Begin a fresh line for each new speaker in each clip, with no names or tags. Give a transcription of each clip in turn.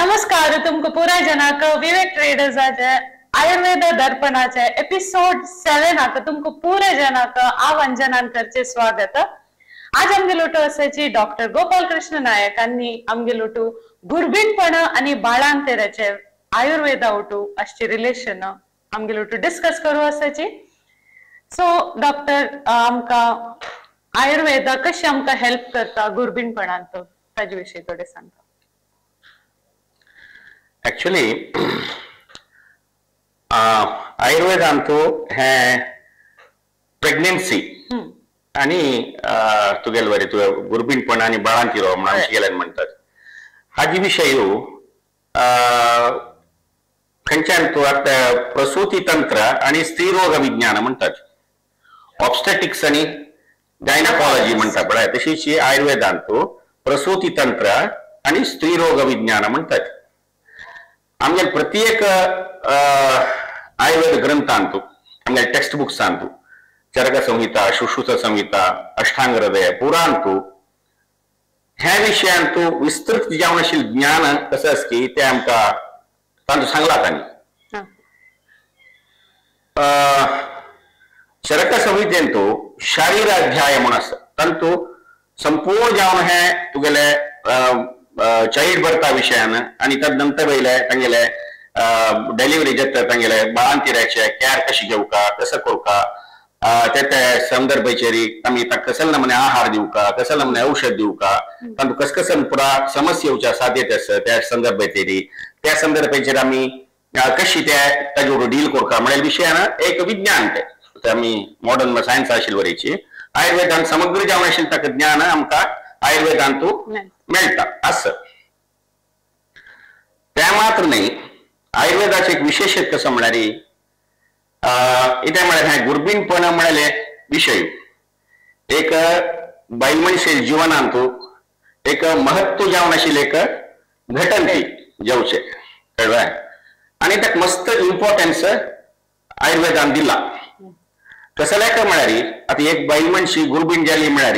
नमस्कार तुमको पूरा जनाक विवेक ट्रेडर्स आयुर्वेद दर्पणाचे एपिसोड 7 आक तुमको पूरा जनाक आ वंजनान करचे स्वागत। आज आमगे लोटू असायची डॉक्टर गोपाल कृष्ण नायक आणि आमगे लोटू गुरबीणपण आणि बाळांतेराचे आयुर्वेदा ओटू अशी रिलेशन आमगे लोटू डिस्कस करू असायची। सो डॉक्टर आमका आयुर्वेदा कशी आमका हेल्प करता गुरबीणपणांत ताजे विषयी थोडे सांगता।
ऍक्च्युअली आयुर्वेदांतू हे प्रेग्नन्सी आणि तुगेल बरे तुझ्या गुरबीणपण आणि बाळांतिरो म्हणून आमचे गेल्यान म्हणतात हाजी विषय खंयच्यान तू आता प्रसूती तंत्र आणि स्त्रीरोग विज्ञान म्हणतात, ऑब्स्टेटिक्स आणि गायनाकॉलॉजी म्हणतात पळय, तशीच आयुर्वेदांतू प्रसूती तंत्र आणि स्त्रीरोग विज्ञान म्हणतात। आमगे प्रत्येक आयुर्वेद ग्रंथांतू आमगे टेक्स्ट बुक्सांतू चरक संहिता, सुश्रुत संहिता, अष्टांग हृदय पुरांतू ह्या विषयांतू विस्तृत जावन आशिल्लें ज्ञान कसं आसा की ते आमकां तांतू सांगला तांणी। चरक संहितेंतू शारीराध्याय म्हणून आसा, तांतू संपूर्ण जावन हे तुगेले चाइल्ड बर्था विषयान आणि तदनंतर वयले तांगेले डिलिव्हरी जाता तांगेले बाळांतिराचे केअर कशी घेवका, कसं करूका, ते त्या संदर्भाचेर आमी ताका कसले नमुने आहार दिवका, कसले नमुने औषध दिवका, तांतू कस कसन पुरा समस्या येवच्या साध्यता आसा त्या संदर्भाचेर, त्या संदर्भाचेर आमी कशी ते ताजे बरोबर डील करूका म्हळ्यार विशयान एक विज्ञान ते आमी मॉडर्न सायन्स आशिल्ले वरीची आयुर्वेदान समग्र जावन आशिल्लें ताका ज्ञान आमकां आयुर्वेदांतू मेळटा आस। ते मात्र न्ही, आयुर्वेदाचे एक विशेषत कसं म्हळ्यार इतें म्हळ्यार हें गुरबीणपण म्हळ्यार विशय एक बायल मनशे जिवनांतू एक महत्व जावन आशिल्लें एक घटन ती जेवचें कळ्ळें आनी ताका मस्त इम्पॉर्टन्स आयुर्वेदान दिला। कसलें काय म्हळ्यार आतां एक बायल मनशी गुरबीण जाली म्हळ्यार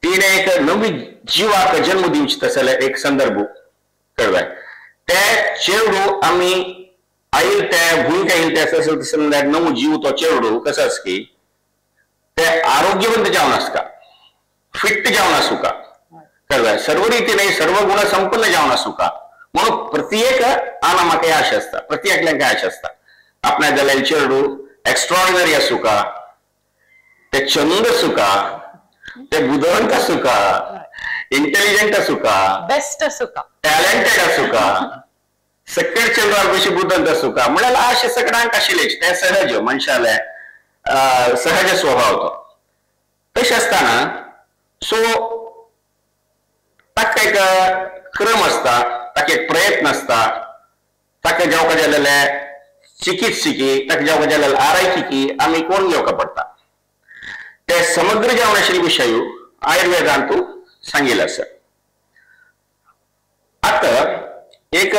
तिणें एक नवी जिवाक जन्म दिवचे तसले एक संदर्भ कळ्ळें। ते चेडू आमी आयल ते भूंयक आयल ते आसा तसले नवो जीव तो चेडू कसो आसा की ते आरोग्यवंत जावन आसता, फिट जावन आसूका कळ्ळें, सर्व रितीन सर्व गुण संपन्न जावन आसूका म्हणून प्रत्येक आना म्हाका आशा आसता, प्रत्येकल्यांक आशा आसता आपणा जाल्यार चेडू एक्स्ट्रॉर्डिनरी आसूका, ते चंद आसूका, ते बुदवंत आसूका, इंटेलिजंट आसूका,
बेस्ट आसूका,
टॅलेंटेड आसूका, सकट चेडवा कशी बुदवंत आसूका म्हळ्यार आशा सगळ्यांक आशिल्लेच ते सहज मनशाले सहज स्वभाव तो तशें आसतना सो ताका एक क्रम आसता, ताका एक प्रयत्न आसता, ताका जेवका जालेले चिकित्सिकी, ताका जेवका जालेले आरायकी आमी कोण घेवका पडटा ते समग्र जावन आशिल्ले विशय आयुर्वेदांतू सांगिल्ले आसा। आतां एक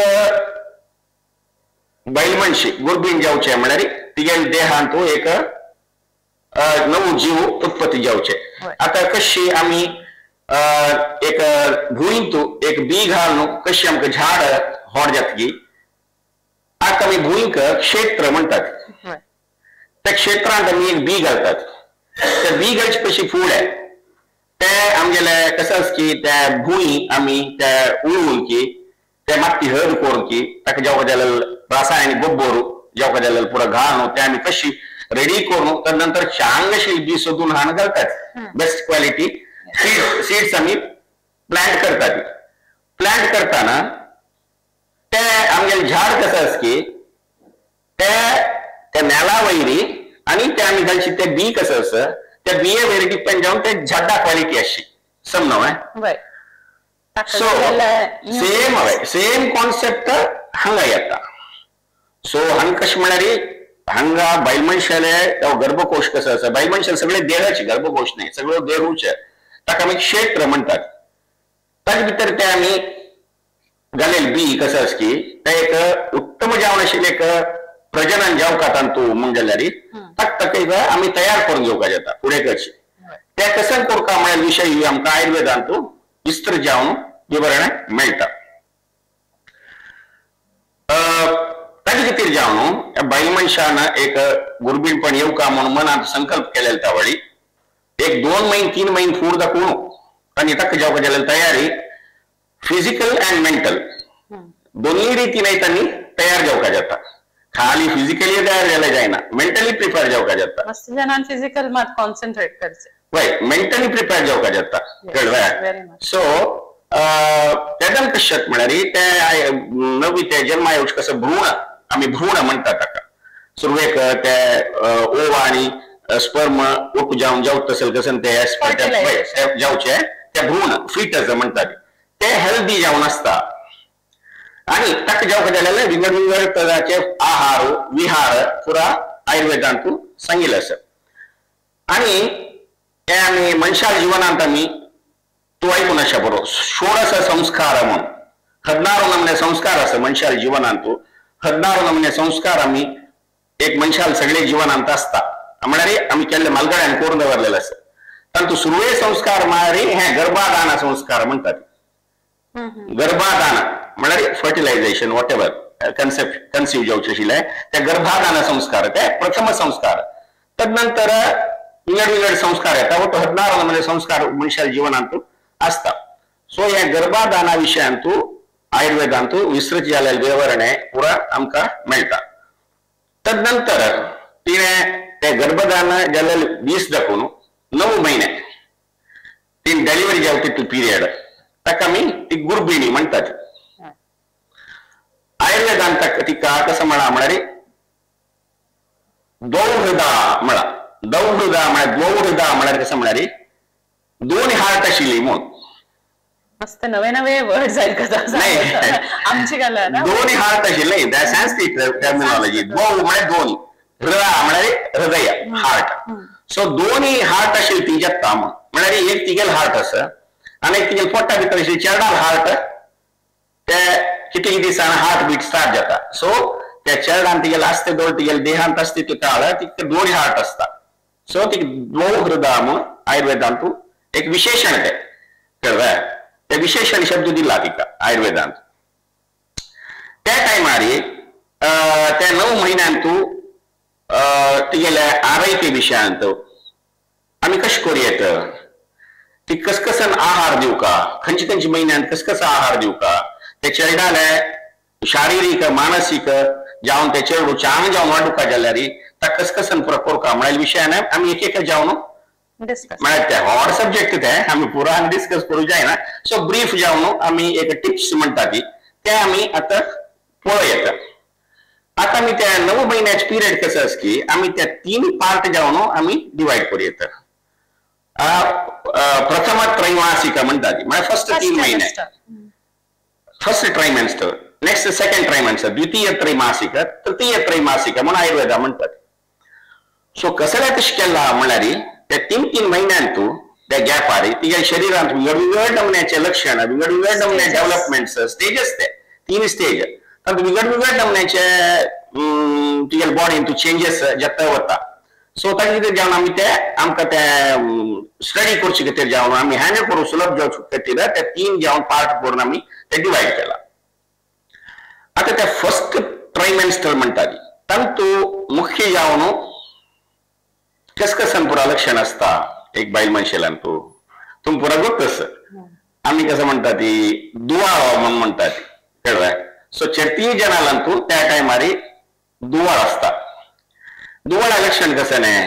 बायल मनशी गुरबीण जावचें म्हळ्यार तिगेल्या देहांतू एक नवो जीव उत्पत्ती जावचें। आतां कशी आमी एक भुंयंतू एक बी घालून कशी आमकां झाड व्हड जातकी, आतां आमी भुंयक क्षेत्र म्हणटात, त्या क्षेत्रांत आमी एक बी घालतात, त्या बी घालचे कशी फुडें ते आमगेले कसं आसा की त्या भूंय आमी त्या उळून की ते माती हर करून की ताका जेवका जाल्यार रासायनिक गोबर जेवका जाल्यार पुरा घालून ते आमी कशी रेडी करून तर नंतर चांग अशी बी सोदून हाडून घालतात, बेस्ट क्वालिटी सीड्स आमी प्लांट करतात। प्लांट करताना ते आमगेले झाड कसं आसा की ते त्या नेला वयरी आनी ते आमी घालची ते बी कसं आसा त्या बिये वयर डिपेंड जावन ते झाडा क्वालिटी आसची समजलो। सो सेम हवे सेम कॉन्सेप्ट हांगा येता। सो हांगा कशें म्हळ्यार हांगा बायल मनशाले गर्भकोश कसो आसा, बायल मनशाले सगळे देहाचे गर्भकोश न्हय सगळो देहूचे ताका आमी क्षेत्र म्हणटात, ताजे भितर ते आमी घालेले बी कसं आसा की ते एक उत्तम जावन आशिल्लें एक प्रजनन जावका तांतू म्हूण जाल्यार ताका ताका आमी तयार करून घेवका जाता फुडें करची ते कशें करका म्हळ्यार विशय आमकां आयुर्वेदांतू विस्तृत जावन विवरण मेळटा। जावन बायल मनशान एक गुरबीणपण येवका म्हणून मनात संकल्प केलेले तावळी एक 2 महिने 3 महिने फूड दाखवून आणि तक जावका जालेली तयारी फिजिकल अँड मेंटल दोन्ही रीतीने त्यांनी तयार जावका जाता. खाली फिजिकली तयार जायला जायना, मेंटली प्रिपेअर जावका जाता.
मस्त जणां फिजिकल मात कॉन्सन्ट्रेट करचे,
वय मेंटली प्रिपेअर जावका जाता. कळ्ळें? सो तेदन कशें म्हळ्यार ते नवी ते जन्मा येवचे कसं भ्रूण, आमी भ्रूण म्हणटा ताका. सुरवेक ते ओवा आनी स्पर्म ओटू जावन जावत तशें कसं ते जावचे ते भ्रूण फिटस म्हणटात ते हेल्दी जावन आसता. आणि ताका जावका जाल्यार विंगड विंगड तराचे आहार विहार पुरा आयुर्वेदांतू सांगिल्लें आसा. आणि ते आमी मनशा जिवनांत आमी तूं आयकून आसा बरो षोडश संस्कार म्हणून 16 नमने संस्कार आसा मनशाल जिवनांतू. 16 नमने संस्कार आमी एक मनशाल सगळे जिवनांत आसता म्हळ्यार आमी केल्ले मालगड्यान करून दवरलेले आसा. तातूंत सुरवे संस्कार म्हळ्यार हे गर्भाधान संस्कार म्हणटात. गर्भाधान म्हळ्यार fertilisation what ever concept conceive जावचें आशिल्लें ते गर्भाधान संस्कार ते प्रथम संस्कार. तदनंतर विंगड विंगड संस्कार येता वट्ट 16 नमने संस्कार मनशाच्या जिवनांतू आसता. सो ह्या गर्भाधाना विशयांतू आयुर्वेदांतू विस्तृत जाल्लें विवरण पुरा आमकां मेळटा. तदनंतर तिणें ते गर्भधान जाल्ले 20 दाखोवन 9 महिने तीन डिलिव्हरी जावचे ती पिरियड ताका आमी ती गुर्भिणी म्हणटात. आयुर्वेदान तिका कसं म्हणा म्हळ्यार दौहृदा म्हणा. दौहृदा म्हळ्यार द्वौहृदा म्हळ्यार कसं म्हळ्यार 2 हार्ट आशिल्ली म्हणून.
मस्त नवे नवे वर्ड्स ऐकत
नाही
आमची गला ना. 2 हार्ट आशिल्ले that Sanskrit terminology. द्वौ म्हळ्यार 2, हृदय म्हळ्यार हृदय हार्ट. सो 2 हार्ट आशिल्ली ती जगता म्हळ्यार एक तिगेल हार्ट आसा आनी एक तिगेल पोटा भितर आशिल्ली चेरडाल हार्ट. ते कितले दिसान हार्ट बीट स्टार्ट जाता. सो त्या चेरडान तिगेल आसते दोळ तिगेल देहांत आसते ती काळ तिका 2 हार्ट आसता. सो ती द्वौ हृदय म्हणून आयुर्वेदांतू एक विशेषण ते कळ्ळें? ते विशेषण शब्द दिला तिका आयुर्वेदांत. त्या टायमार त्या 9 म्हयन्यांतू तिगेल्या आरोग्य विशयांत आमी कशें करूं येत, ती कसकसन आहार दिवका, खंयचे खंयचे म्हयन्यांत कसकसो आहार दिवका, ते चेरडाले शारिरीक मानसीक जावन ते चेडू चांग जावन वाडुका जाल्यार ताका कसकसन पुरो करुका म्हळ्यार विशयान आमी एक एक जावन म्हळ्यार ते हॉट सब्जेक्ट ते आमी पुरा डिस्कस करूं जायना. सो ब्रीफ जावन आमी एक टिप्स म्हणटा ती ते आमी आतां पळयता. आतां आमी त्या 9 म्हयन्याचे पिरियड कसो आसा की आमी त्या 3 पार्ट जावन आमी डिवायड करूं येता. प्रथम त्रैमासिक म्हणटा ती म्हळ्यार फर्स्ट 3 महिने first trimester, next second trimester, द्वितीय त्रैमासिक, तृतीय त्रैमासिक म्हणून आयुर्वेदा म्हणटात. सो कसले तशें केलां म्हळ्यार त्या 3-3 म्हयन्यांतू त्या गॅपार तिच्या शरीरांत विंगड विंगड नमुन्याचे लक्षण, विंगड विंगड नमुन्याचे डेव्हलपमेंट्स स्टेजस ते 3 स्टेज तातूंत विंगड विंगड नमुन्याचे तुज्या बॉडीन तूं चेंजीस जाता वता. सो ताजे खातीर जावन आमी ते आमकां ते स्टडी करचे खातीर जावन आमी हँडल करूं सुलभ जावचे खातीर ते 3 जावन पार्ट करून आमी ते डिवायड केला. आतां ते फर्स्ट ट्रायमेस्टर म्हणटा ती तातूंत मुख्य जावन कसकसन पुरा लक्षण आसता एक बायल मनशेल्यान तूं तुम पुरा गोतस आमी कसं म्हणटा ती दुवाळ म्हणून म्हणटा ती कळ्ळें? सो 3 जणांक तूं त्या टायमार दुवाळ आसता. दुवाळा लक्षण कसं न्ही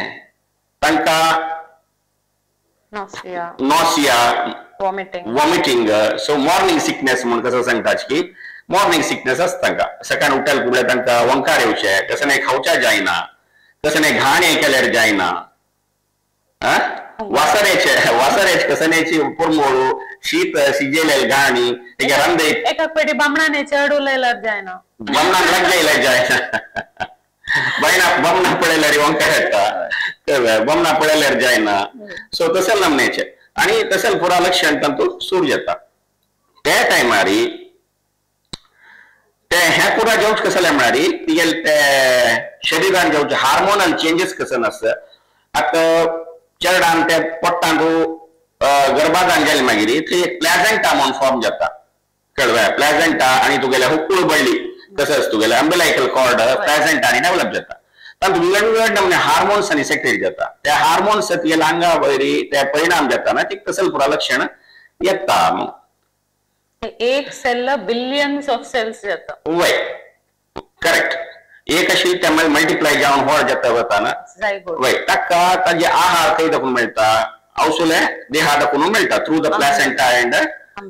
तांकां nausea, vomiting, so morning sickness म्हणून कसं सांगता की मॉर्निंग सिकनेस आसता तांकां. सकाळी उठल कुडले तांकां वंकार येवचे, कसं नाही खावच्या जायना, कसं नाही घाण केल्यार जायना, वासरेचे वासरेचे कसं न्यायची पुरमोळू शीत शिजयलेले घाणी तेगे रांदे एका पेटी बामणाने चड उलयल्यार जायना,
बामणाक लागलेल्यार जायना, बायना बामणा पळयल्यार वंकार येता, बामणा पळयल्यार जायना. सो तशें नमण्याचे आनी तशें पुरा लक्षण तातूंत सूर जाता. त्या टायमार ते ह्या पुरा जेवच कसले म्हळ्यार तिगेले ते शरीरान जेवचे हार्मोनल चेंजीस कसं आसता. आतां चेरडान ते पोट्टांत गर्भाधान जालें मागीर थंय एक प्लॅझेंटा म्हणून फॉर्म जाता, कळ्ळें? प्लॅझेंटा आनी तुगेले हुकूळ बळ्ळी कसं आसता तुगेलें अंबिलायकल कॉर्ड प्रेझेंट आनी डेव्हलप जाता. तातूंत विंगड विंगड नमूने हार्मोन्स आनी सेक्रेट जाता. त्या हार्मोन्स तुगेल्या आंगा वयर ते परिणाम जाता ना ती तसल पुरा लक्षण येता.
एक सेल बिलियन्स ऑफ सेल्स जाता.
वय करेक्ट. एक अशी ते मल्टिप्लाय जावन व्हड जाता वता ना. वय ताका ताजे आहार खंय दाखोवन मेळटा, औसले देहा दाखोवन मेळटा through the placenta and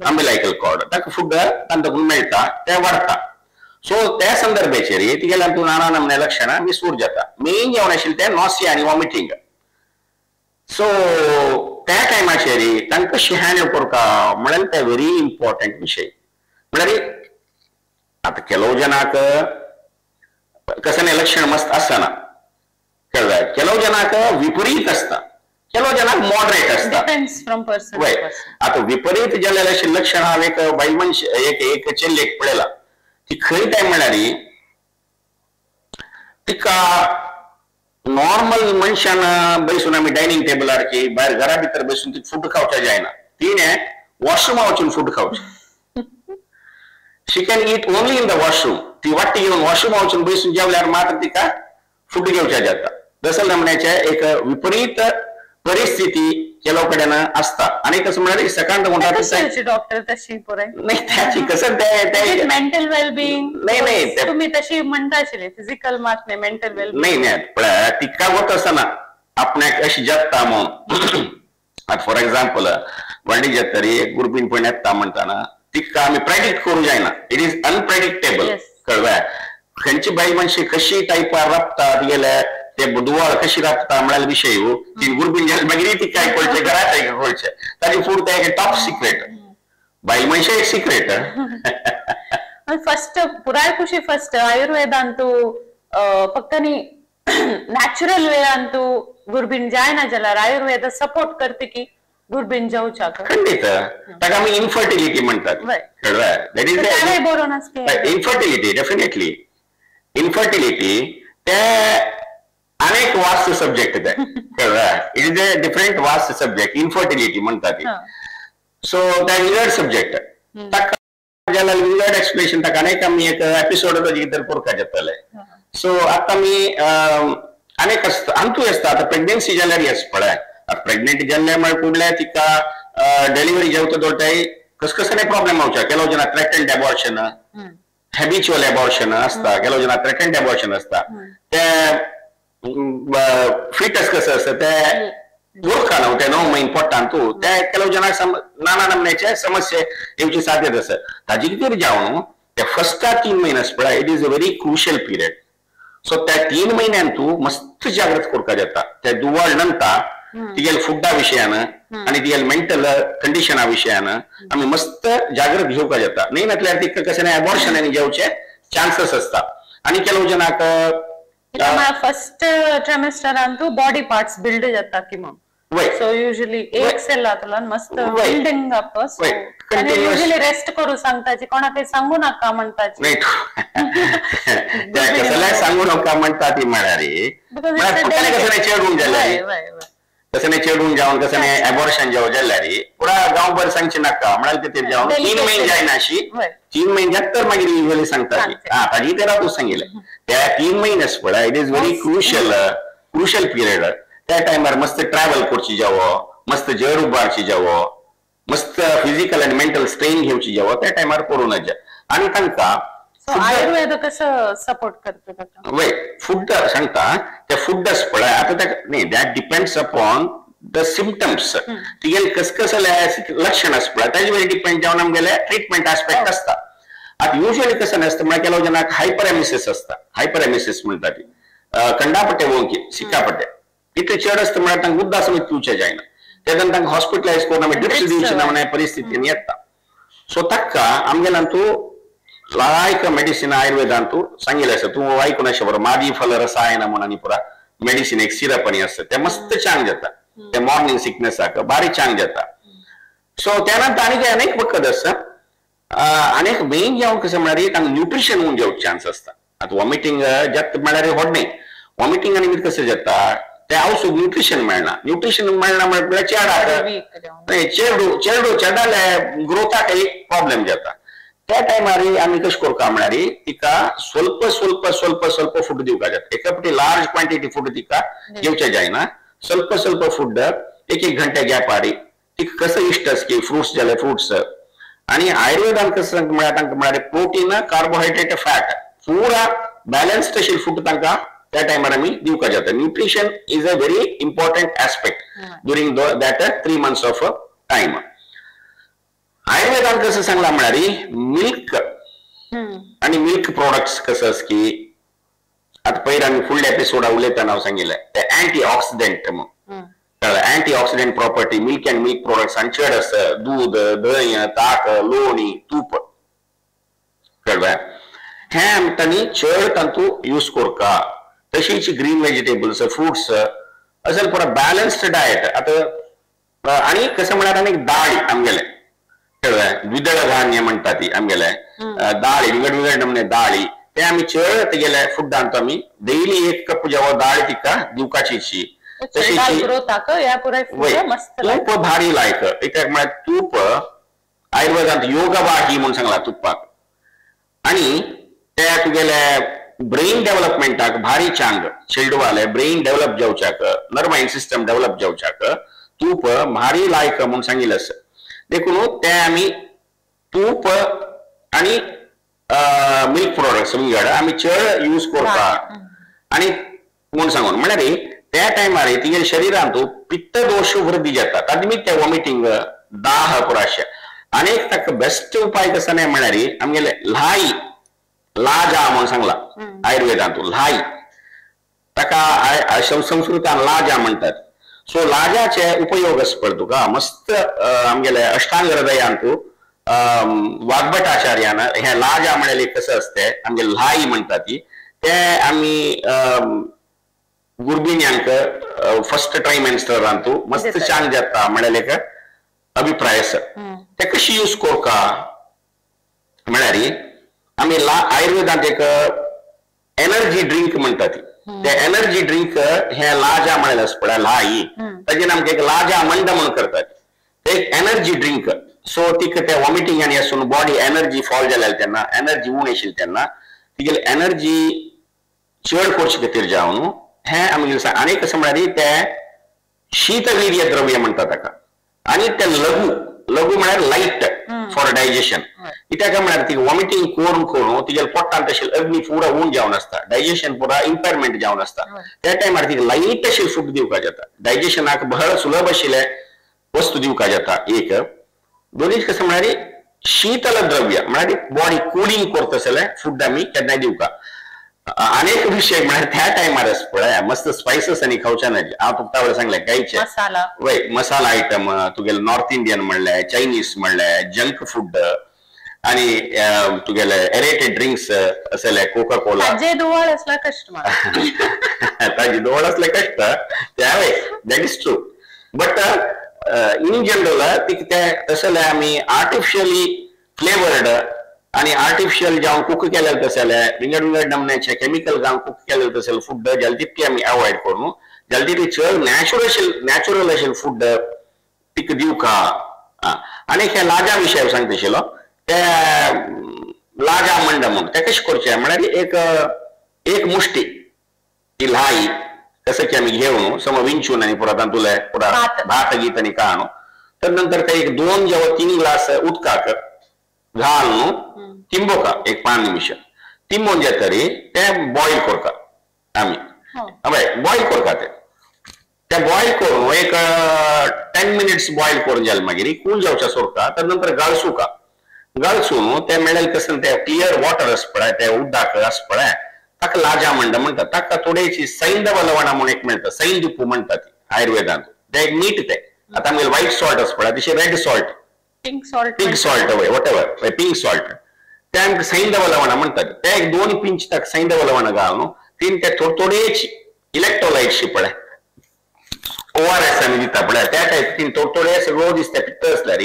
umbilical cord. ताका फूड तांकां मेळटा ते वाडटा. सो त्या संदर्भाचेर तिगेल्या तूं नाना नमने लक्षणां विसूर जाता. मेन जेवण आशिल्लें तें नॉसिया आनी वॉमिटींग. सो त्या टायमाचेर तांकां कशी हँडल करता म्हळ्यार ते व्हेरी इम्पॉर्टंट विशय. म्हळ्यार आतां ಕೆಲವು जनाक कसलें लक्षण मस्त आसना, कळ्ळें, ಕೆಲವು जनाक विपरीत आसता, ಕೆಲವು जनाक मॉडरेट आसता. वय आतां विपरीत जाल्ले अशें लक्षण हांव एक बायल मनश एक एक चेल्लेक पळयला. ती खंय टायम म्हळ्यार तिका नॉर्मल मनशान बसून आमी डायनिंग टेबलार की भायर घरा भितर बसून ती फूड खावच्या जायना, तिणें वॉशरुमा वचून फूड खावचें. She can eat only in the washroom. ती वाटी घेवन वॉशरुमा वचून बसून जेवल्यार मात्र तिका फूड घेवच्या जाता. दसल नमण्याचे एक विपरीत परिस्थिती ಕೆಲವು कडेन आसता. आनी कसं म्हळ्यार सकाळ म्हणटा
डॉक्टर तशी पुराय
नाही त्याची कसं ते
मेंटल वेलबिंग
नाही नाही
तुम्ही तशी म्हणता आशिल्ली फिजिकल मात नाही मेंटल वेलबिंग
नाही नाही. पळय तिका वत आसतना आपल्याक अशी जाता म्हणून आतां फॉर एक्झाम्पल वाडी जातरी एक गुरबीण पण येता म्हणटाना तिका आमी प्रेडिक्ट करूं जायना. It is unpredictable. कळ्ळें, खंयची बायल मनशी कशी टायपार राबता तिगेले ते दुवाळ कशी राबता म्हळ्यार विशय ती गुरबीण जाली मागीर ती काय कळचें घरात कळचें ताजी फूड ते एक टॉप सिक्रेट. बायल मनशे एक सिक्रेट.
फर्स्ट पुराय खुशी फर्स्ट आयुर्वेदांतू फक्त न्ही नॅचरल वेळांतू गुरबीण जायना जाल्यार आयुर्वेद सपोर्ट करते की गुरबीण जावच्याक.
खंडीत ताका आमी इन्फर्टिलिटी म्हणटात. कळ्ळें, that is
बरोबर आसता
इन्फर्टिलिटी. डेफिनेटली इन्फर्टिलिटी ते अनेक वास्ट सब्जेक्ट ते. कळ्ळें, it is a different vast subject infertility म्हणटा ती. सो ते विंगड सब्जेक्ट ताका जाल्यार विंगड एक्सप्लेनेशन ताका अनेक आमी एक एपिसोड ताजे भितर करपाक जातले. सो आतां आमी अनेक आसता आमतूय आसता. आतां प्रेग्नन्सी जाल्यार येस पळय, आतां प्रेग्नेंट जाल्ले म्हळ्यार फुडले तिका डिलिव्हरी जेवता दवरताय कसकसले प्रॉब्लेम जावचे. ಕೆಲವು ಜನ थ्रेटन्ड एबॉर्शन, हॅबिच्युअल एबॉर्शन आसता, ಕೆಲವು ಜನ थ्रेटन्ड एबॉर्शन आसता. ते फिटस कसं आसता ते गोरखा न्हू ते 9 म्हयने पोटान तूं ते ಕೆಲವು जनाक नाना नमन्याचे समस्या येवची साध्यता आसा. ताजे खातीर जावन ते फर्स्ट 3 म्हयने आसता पळय, it is a very crucial period. So त्या 3 म्हयन्यान तूं मस्त जागृत करपाक जाता. ते दुवाळ नंतर तिगेले फुडा विशयान आनी तिगेले मेंटल कंडिशना विशयान आमी मस्त जागृत घेवपाक जाता. न्ही नासल्यार तिका कशें एबॉर्शन आनी घेवचे चान्सीस आसता. आनी ಕೆಲವು जनाक
फर्स्ट ट्रायमेस्टरांतू बॉडी पार्ट्स बिल्ड जाता की मग. सो युजुअली एक सेल जातलो मस्त बिल्डिंग अप. युजुअली रेस्ट करू सांगताची, कोणाक सांगू नका म्हणताची.
नाही कसल्याक सांगू नका म्हणटा ती म्हळ्यार कसं चेडून जाल्यार कसं चेडून जावन कसं एबॉर्शन जावं जाल्यार पुरा गांवभर सांगचे नाका म्हळ्यार ते जावन 3 म्हयने जायना अशी 3 म्हयने जात तर मागीर युजुअली सांगता. हा ताजी तेरा तूं सांगिल्लें त्या 3 म्हयने पळय it is very crucial crucial period. त्या टायमार मस्त ट्रॅव्हल करची जावो, मस्त जड उबारची जावो, मस्त फिजिकल आनी मेंटल स्ट्रेन घेवची जावो त्या टायमार करूं नज. आनी तांकां
आयुर्वेद कसं सपोर्ट करता
वय फूड सांगता ते फूडच पळय आतां न्ही that depends upon the symptoms. तिगेले कसकसले लक्षण आसा पळय ताजे वयर डिपेंड जावन आमगेले ट्रिटमेंट आस्पेक्ट आसता. आतां युजुअली कसं आसता म्हळ्यार ಕೆಲವು जनाक हायपरएमिसिस आसता. हायपरएमिसिस म्हणटा ती कंडापटे वोंकी सिक्कापटे इतले चड आसता म्हळ्यार तांकां उद्दास समेत पिवचें जायना, तेन्ना तांकां हॉस्पिटलायज करून आमी ड्रिप्स दिवचे ना म्हणून परिस्थितीन येता. सो ताका आमगेल्यान तूं लायक मेडिसिन आयुर्वेदान तूं सांगिल्लें आसा, तूं आयकून अशें बरो मादी फल रसायन म्हणून आनी पुरा मेडिसिन एक सिरप आनी आसता तें मस्त चांग जाता. ते मॉर्निंग सिकनेसाक बारीक चांग जाता. सो त्या नंतर आनी अनेक वखद आसा. अनेक मेन जावन कसं म्हळ्यार तांकां न्युट्रिशन होवन जावचे चान्स आसता. आतां वॉमिटींग जाता म्हळ्यार व्हड न्ही, वॉमिटींग आनी कसं जाता ते आवसूक न्युट्रिशन मेळना. न्युट्रिशन मेळना म्हळ्यार चेडाक चेडू चेडू चेडाले ग्रोथाक एक प्रॉब्लेम जाता. त्या टायमार आमी कशें करता म्हळ्यार तिका स्वल्प स्वल्प स्वल्प स्वल्प फूड दिवपाक जाता. एका फावटी लार्ज क्वांटिटी फूड तिका घेवचें जायना. स्वल्प स्वल्प फूड एक एक घंटे गॅपार तिका कसो इश्ट आसा की फ्रुट्स जाले फ्रुट्स. आनी आयुर्वेदान कसं म्हळ्यार तांकां म्हळ्यार प्रोटीन, कार्बोहायड्रेट, फॅट पुरा बॅलन्स्ड अशें फूड तांकां त्या टायमार आमी दिवपाक जाता. Nutrition is a very important aspect during that 3 months of time. आयुर्वेदान कसं सांगला म्हळ्यार मिल्क आणि मिल्क प्रोडक्ट्स कसं आसा की आता पयर आमी फुडल्या एपिसोडा उलयतना हांव सांगिल्लें ते अँटी ऑक्सिडंट कळ्ळें. Antioxidant property milk and milk products आनी चड आसा. दूद, दही, ताक, लोणी, तूप कळ्ळें. हें आमी तांणी चड तांतू यूज करता. तशीच ग्रीन व्हेजिटेबल्स, फ्रुट्स असेल पुरा बॅलन्स्ड डायट. आता आणि कसं म्हळ्यार आनी दाळी आमगेले कळ्ळें, द्विदळ धान्य म्हणटा ती आमगेले दाळी, विंगड विंगड नमने दाळी ते आमी चड तेगेले फुडांत आमी डेली 1 कप जेव्हा दाळ तिका दिवपाची. तशीच तूप भारी लायक. कित्याक म्हळ्यार तूप आयुर्वेदांत योगवाही म्हणून सांगला तुपाक. आनी ते तुगेले ब्रेन डेव्हलपमेंटाक भारी चांग. चेडवाले ब्रेन डेव्हलप जावच्याक, नर्वाइन सिस्टम डेव्हलप जावच्याक तूप भारी लायक म्हणून सांगिल्लें आसा. देखून ते आमी तूप आनी मिल्क प्रोडक्ट्स विंगड आमी चड यूज करता. आनी म्हूण सांगून म्हळ्यार त्या टायमार तिगेल्या शरिरांत पित्त दोश वृद्धी जाता. ताजे ते वॉमिटींग, दाह पुराशे. आनी एक ताका बेस्ट उपाय कसो न्हय म्हळ्यार आमगेले ल्हाई, लाजा म्हणून सांगला आयुर्वेदांत. ल्हाई ताका संस्कृतान लाजा म्हणटात. सो लाजाचे उपयोग आसा पळय तुका मस्त आमगेले अष्टांग हृदयांत वाग्भटाचार्यान हे लाजा म्हणल्यार कसं आसते आमगे ल्हाई म्हणटा ती ते आमी गुर्बिण्यांक फर्स्ट ट्रायमेस्टरांतू मस्त चांग जाता म्हळ्यार एक अभिप्राय आसा. ते कशी यूज करता म्हळ्यार आमी आयुर्वेदांत एक एनर्जी ड्रिंक म्हणटा ती. ते एनर्जी ड्रिंक हे लाजा म्हळ्यार आसा पळय ल्हाई, ताजेर आमकां एक लाजा मंड म्हणून करतात. ते एक एनर्जी ड्रिंक. सो तिका ते वॉमिटींग आनी आसून बॉडी एनर्जी फॉल जाल्या तेन्ना, एनर्जी उण आशिल्ली तेन्ना तिगेली एनर्जी चड करचे खातीर जावन हें आमी आनी कसं म्हळ्यार ते शीतवीर्य द्रव्य म्हणटा ताका. आनी ते लघु, लघु म्हळ्यार लायट फॉर डायजेशन. कित्याक म्हळ्यार ती वॉमिटींग करून करून तिगेल्या पोटांत अशी अग्नी पुरा उण जावन आसता, डायजेशन पुरा इम्पेरमेंट जावन आसता. त्या टायमार तिका लायट अशी फूड दिवपाक जाता. डायजेशनाक बहळ सुलभ आशिल्ले वस्तू दिवपाक जाता. एक दोनीच कसं म्हळ्यार शीतल द्रव्य म्हळ्यार बॉडी कुलींग करता जाल्यार फूड आमी केन्नाय दिवका. अनेक विषय म्हळ्यार त्या टायमार आसा पळय मस्त स्पायसस आनी खावच्या ना. हांव तुका वेळार सांगलें गायचे वय मसाला आयटम तुगेले नॉर्थ इंडियन म्हणले, चायनीज म्हणले, जंक फूड आनी तुगेले एरेटेड ड्रिंक्स असले कोका कोला.
ताजे दुवाळ असला कश्ट,
ताजे दुवाळ असले कश्ट त्या वय, that is true. But in general ते तसले आमी आर्टिफिशियली फ्लेवर्ड आणि आर्टिफिशियल जावन कुक केलेले तसले विंगड विंगड नमन्याचे केमिकल घालून कुक केलेले तसले फूड जाल्यार तितके आमी अवॉयड करून जाल्यार तितके चड नॅचरल अशें फूड तिका दिवका. आनी हे लाजा विशय सांगता आशिल्लो ते लाजा मंड म्हणून ते कशें करचें म्हळ्यार एक एक मुष्टी ती ल्हाई कसं की आमी घेवन सम विंचून आनी पुरा तांतुले पुरा भात गीत आनी काणू तर नंतर ते एक 2 जेव्हा 3 ग्लास उदकाक घालून तिंबोका एक 5 निमिष तिंबोवन जातरी ते बॉयल करता आमी. हय बॉयल करता ते ते बॉयल करून एक 10 मिनिट्स बॉयल करून जाले मागीर कूल जावच्या सोडता. तर नंतर गाळसुका गाळसून ते मेळेल कसं ते क्लियर वॉटर आसा पळय ते उदक आसा पळय ताका लाजा म्हणटा म्हणटा. ताका थोडेशी सैंदव लवणा म्हणून एक मेळटा, सैंदुपू म्हणटा ती आयुर्वेदांत. ते एक मीठ ते आता आमगेले व्हायट सॉल्ट आसा पळय तशें red salt,
pink salt,
pink salt वय वॉटेवर पिंक सॉल्ट ते आमकां सैंदव लवणा म्हणटात. ते एक 2 पिंच ताका सैंदव लवणा घालून तीन ते थोडे थोडेची इलेक्ट्रोलायट्स पळय ORS आमी दिता पळय त्या टायप तीन थोडे थोडे सगळो दिसता पित्त आसल्यार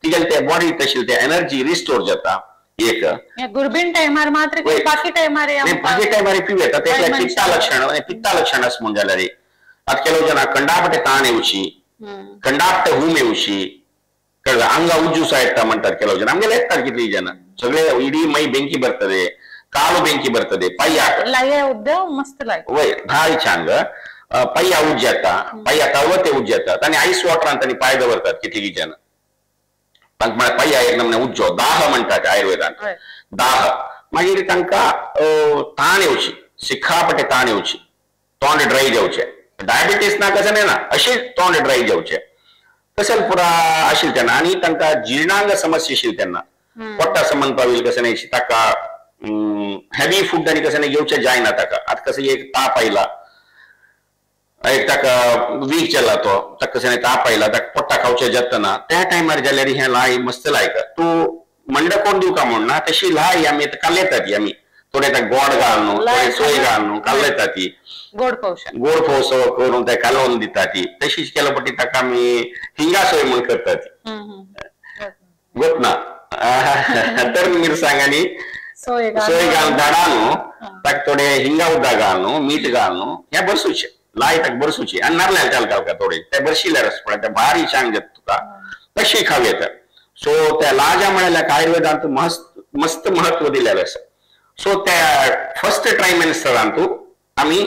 तिगेले ते बॉडी तशी ते एनर्जी रिस्टोर जाता. एक
गुरबीण टायमार मात्र बाकी टायमार
बाकी टायमार पिवं येता. ते पित्ता लक्षण, पित्ता लक्षण आसा म्हणून जाल्यार आतां ಕೆಲವು ಜನ ಕಂಡಾಪಟ್ಟೆ ತಾಣ येवची, कंडापटे हूम येवची, कळलं, अंगा उज्जूसा येता म्हणतात ಕೆಲವು जण. आमगेले येतात कितली जण. सगळे इडी मै ಬೆಂಕಿ ಬರ್ತದೆ, ಕಾಲು ಬೆಂಕಿ ಬರ್ತದೆ, ಪೈಯ
ಲಯ ಉದ್ದ ಮಸ್ತ್ ಲಾಯ್
वय भारी छान पाय्या उज्जाता, पाय्या तळवते उज्जाता आणि आईस वॉटर आणि पाय दवरतात किती जण. पाय्या एक नमने उज्जो दाह म्हणतात आयुर्वेदात दाह. मागीर तांकां ताण येवची, सिक्कापटे ताण येवची, तोंड ड्राय जावचे, डायबिटीस ना कसं ना अशें तोंड ड्राय जावचे तशें पुरा आशिल्लें तेन्ना. आनी तांकां जिर्णांग समस्या आशिल्ली तेन्ना पोटा संबंद पाविल कसं नाही ताका हेवी फूड आनी कसं नाही घेवचें जायना ताका. आतां कसं एक ताप आयला, एक ताका वीक जाला तो ताका कसं नाही ताप आयला, ताका पोटा खावचें जातना त्या टायमार जाल्यार हें लाय मस्त लायक तूं मंडकोण दिवका म्हूण ना तशी लाय आमी आतां कालयता ती आमी थोडे ताका गोड घालून थोडे सोय घालून कालयता ती
गोड पौष
गोड पौसो करून ते कालोवन दिता ती. तशीच केल्या पटी ताका आमी हिंगा सोय म्हूण करता ती गोत ना तर मिरसांग आनी
सोय
घालून धाडा न्हू ताका थोडे हिंगा उदक घालून मीठ घालून हें बरसुचें लाय ताका बरसुची आनी नारल्यार तेल घालता थोडे ते बरशिल्यार आसता पळय ते बारीक छान जाता तुका तशी खावं येता. सो त्या लाजा म्हळ्यार आयुर्वेदांत मस्त मस्त महत्व दिलेलें आसा. सो त्या फर्स्ट ट्रायमेस्टरांतू आमी